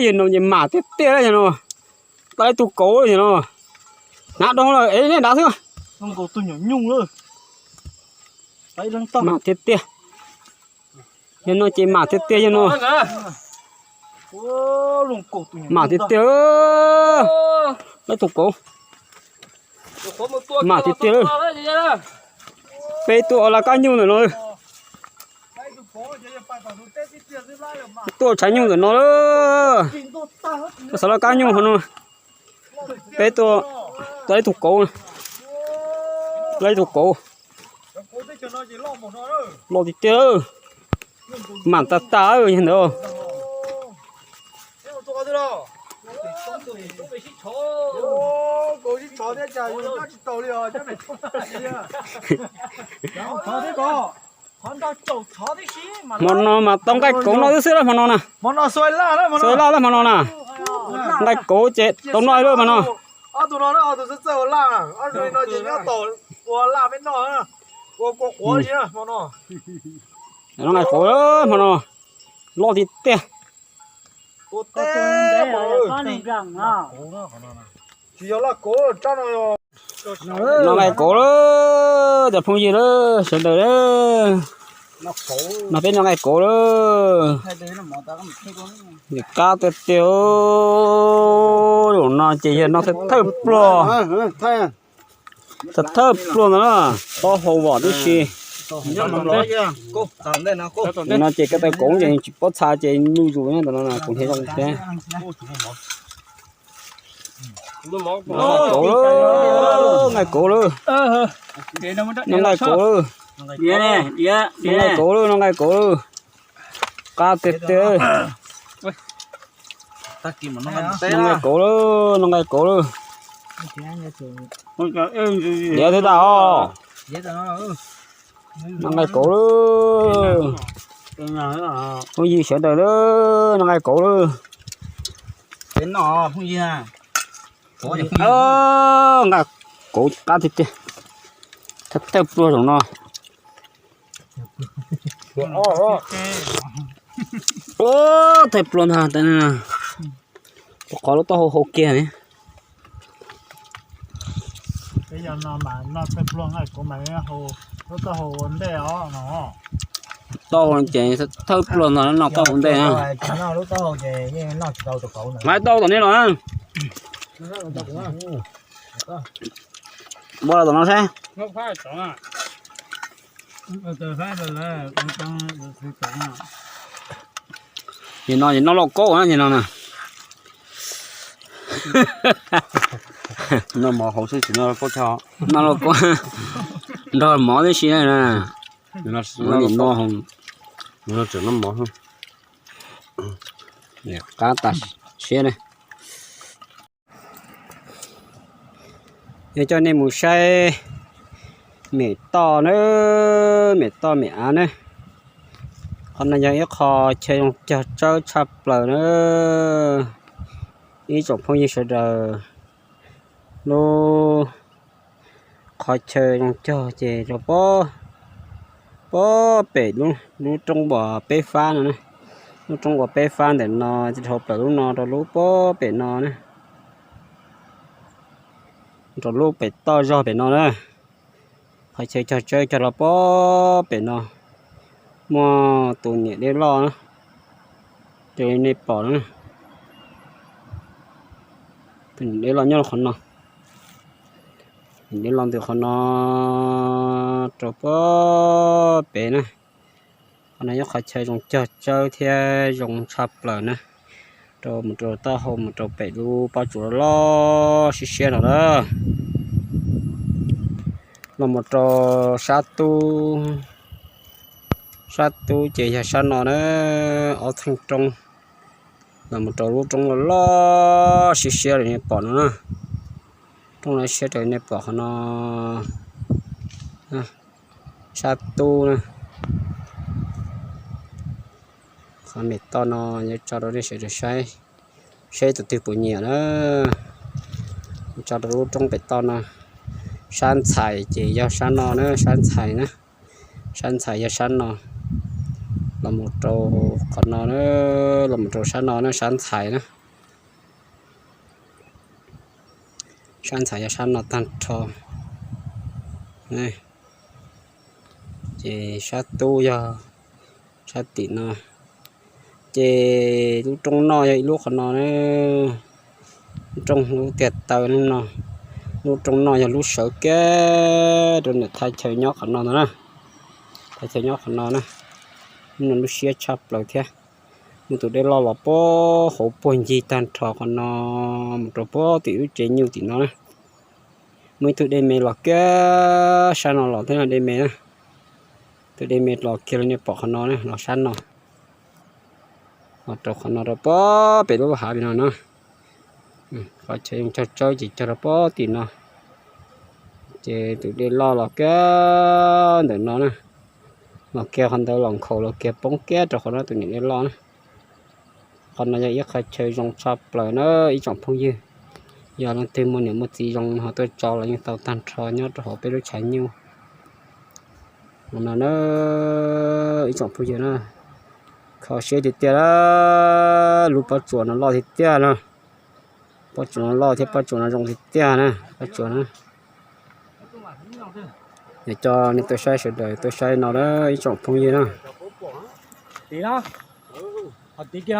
Yog no ces mam tiag tiag yog no. Tau ib tug kauv yog no. Hnav dhau lawm es neb nrad xwb. Mam tiag tiag. Yog no ces mam tiag tiag yog no. Mam tiag tiag. Ib tug kauv. Mam tiag tiag. Peb tuaj ua laj kab nyuj ntawm no. Tuaj tshav nyuj ntawm no lawm. Tuaj xav laj kab nyuj hov no. Peb tuaj, tuaj ib tug kauv, tuaj ib tug kauv. Loj tiag tiag. Mam tag tag yog ntawd. Hmo no mas tau nqaij kauv noj xwb xwb hmo no na. Xav laj hmo no na. Nqaij kauv ces tau noj lawm hmo no. Noj nqaij kauv hmo no. Loj tiag tiag. Noj nqaij kauv lawm cov phooj ywg lawm sawv daws lawm. No peb noj nqaij kauv lawm. Nws qab tiag tiag. Zaum no ces yog noj thawj pluag. Thawj pluag ntawd na, taub hau vom tib si. No ces koj taw kauv ces tsis paub txha ces nuj zus nyob ntawm no kuv nrhiav zoo thiab. Noj nqaij kauv, nqaij kauv lawm. Noj nqaij kauv lawm. Noj nqaij kauv lawm, noj nqaij kauv lawm. Qab tiag tiag. Noj nqaij kauv lawm, noj nqaij kauv lawm. Diav twb tas os. Noj nqaij kauv lawm. Phooj ywg sawv daws lawm, noj nqaij kauv lawm. Nqaij kauv qab tiag tiag. Thawj pluag zaum no. Thawj pluag ntag. Qhov lub taub hau hau kiag ne. Taub hau ces thawj pluag no no taub hau ntej na. Lub taub hau ces yeej noj tsis tau tus kauv na. Hais tau tom nej los na. Npaj los tom no saib. Ces no ces noj lauj kaub na ces no na. Noj mov hauv xwb tsis noj lauj kaub, noj lauj kaub nrog mov tib si na. Nim no tseem noj mov, qab tas siab ne. Yog coj nej mus saib mem toj na, mem toj mem av na. Qhov no yog ib qho chaw zoo cog tsawb tshaj plaws na. Ib tsoom phooj ywg sawv daws, lub qhov chaw zoo cog ces rau pob, pob pem lub, lub roob uas peb fab no na. Lub roob uas peb fab ntawm no ces dhau plaws lub no rau lub pob pem no na. Rau lub pem toj zog pem no na. Qhov chaw cog tsawb cog rau pob pem no. Muaj tus niam dej loj na, raws li nej pom no na. Tus niam dej loj nyob qhov no. Niam dej loj ntws qhov no rau pob pem na. Qhov no yog qhov chaw zoo cog tsawb thiab zoo tshaj plaws na. Rau mus rau taub hau mus rau pem lub pob tsuas loj siab siab no na. Los mus rau sab tub, sab tub ces yog sab no na, ob txheej roob. Los mus rau lub roob loj loj siab siab li nej pom no na. Roob loj siab raws li nej pom qhov no. Sab tub na. Qhov mem toj no yuav tso rau nej sawv daws saib, saib tus twg puas nyiam na. Tso rau lub roob pem toj no. Sab ntxhais ces yog sab no na, sab ntxhais na. Sab ntxhais yog sab no. Los mus rau qhov no na, los mus rau sab no na, sab ntxhais na. Sab ntxhais yog sab no tag nrho. Ces sab tub yog sab tim no. Ces lub rooj noj yog ib lub qhov no na. Lub rooj lub tiag taw no. Lub rooj noj yog lub sawv kiag rau niam thaj chaw nyob qhov no ntag na. Thaj chaw nyob qhov no na. Lub no lub siab tshaj plaws thiab. Muaj tus dej loj los puag hauv puag ncig tag nrho qhov no mus rau puag tim lub tsev nyuj tim no na. Muaj ib tug dej me los kiag sab no los thiab no, dej me na. Tus dej me los kiag los nej pom qhov no na, los sab no. Los rau qhov no rau puag pem lub hav pem no na. Qhov chaw yeej cog tsawb ces cog rau puag tim no. Ces tus dej loj los kiag ntawm no na. Los kiag qhov ntawd los nkhaus los kiag poob kiag rau qhov no tus niam dej loj na. Qhov no yog ib qhov chaw zoo tshaj plaws na ib tsoom phooj ywg. Yog leej twg muaj niam muaj txiv zoo ho tuaj tso los yeej tau tag nrho nyob rau hauv peb lub tshav nyuj no na ib tsoom phooj ywg na. Kho siab tiag tiag, lub pob tsuas no loj tiag tiag na. Pob tsuas no loj thiab pob tsuas no zoo tiag tiag na, pob tsuas na. Yog coj nej tuaj saib sawv daws tuaj saib no na ib tsoom phooj ywg na.